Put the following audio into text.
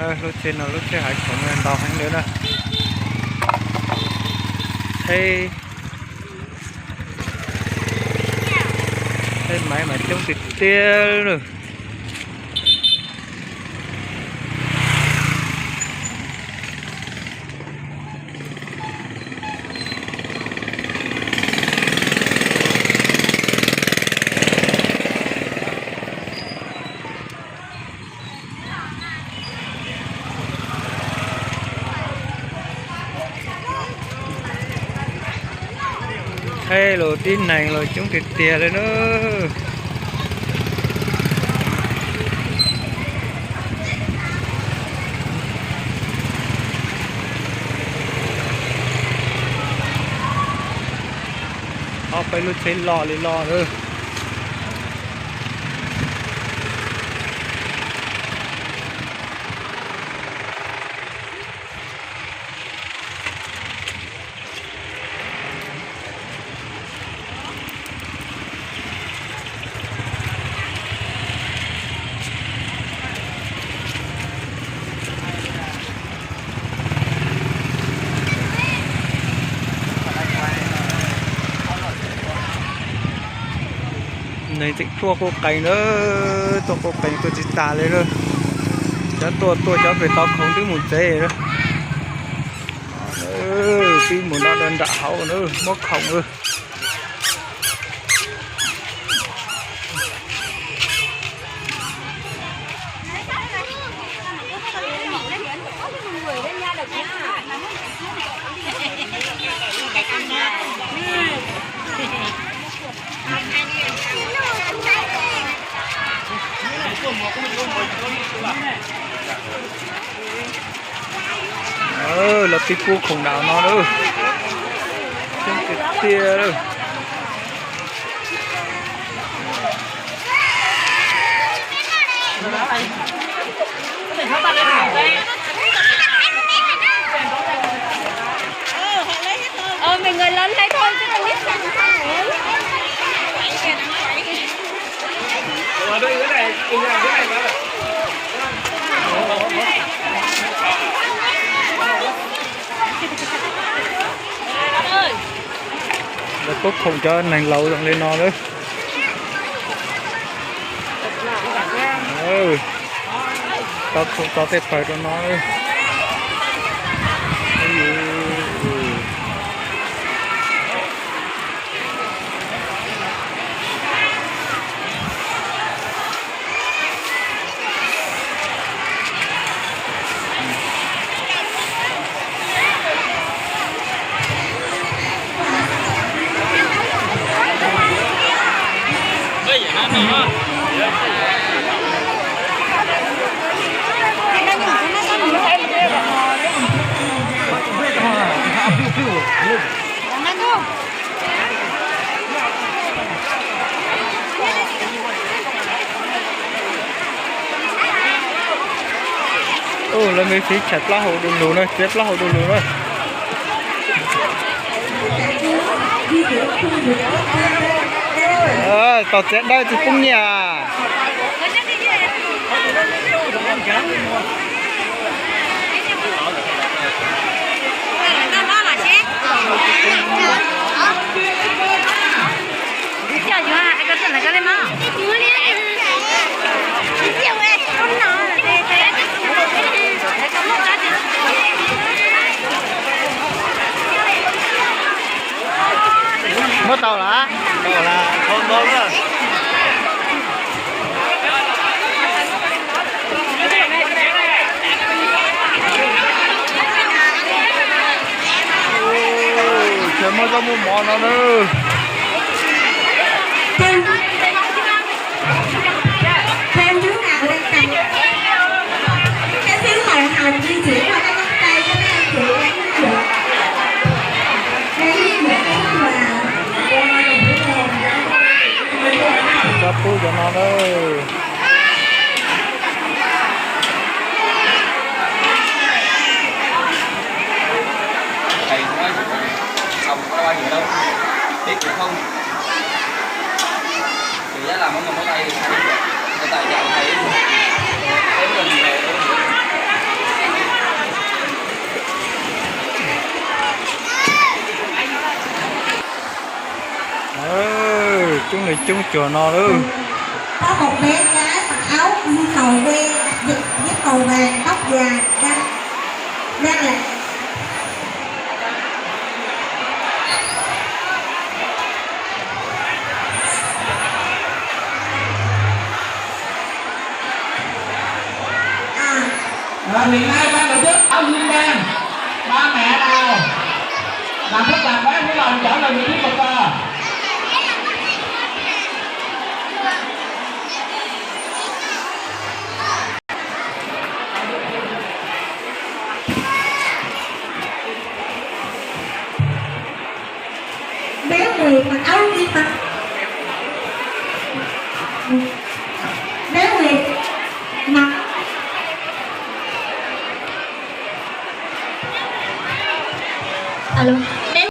Lub tsheb no lub tsheb hav khoom ntau heev li na. Tsheb, tsheb maiv mas coob tiag tiag li. Tsheb los tib neeg los coob tiag tiag li na. Ob peb lub tsheb loj li loj lawm. Neeg tseem tuaj quaj qees na, tuaj quaj qees tuaj tsis tas li na. Cov tuaj tuaj cov pem tau khoom twb mus tsev na. Pib mus no nram hauv na, muab khoom na. Los pib pub khoom nram no lawm. Coob tiag tiag lawm. Lawv pub khoom cov neeg laus zoo li no lawm. Tau khoom tau tej pawg rau no. Lawv me fiv tshem plaub hau du lug na, txiav plaub hau du lug na. Tau txiav dawb tsis poob nyiaj. Muab tau lawm. Ces muaj zaub muaj mov no na. Cov pub cov no na. Coob cuag no lawm. Có một bé gái mặc áo màu đen, màu vàng, tóc dài, đang, đang là Rồi, hiện nay ban tổ chức áo xinh đen, ba mẹ nào làm phức tạp bếp với lòng chở mình tiếp tục cho. Bé Nguyệt mặc áo đi mà. Bé Nguyệt mặc. Alo. Bé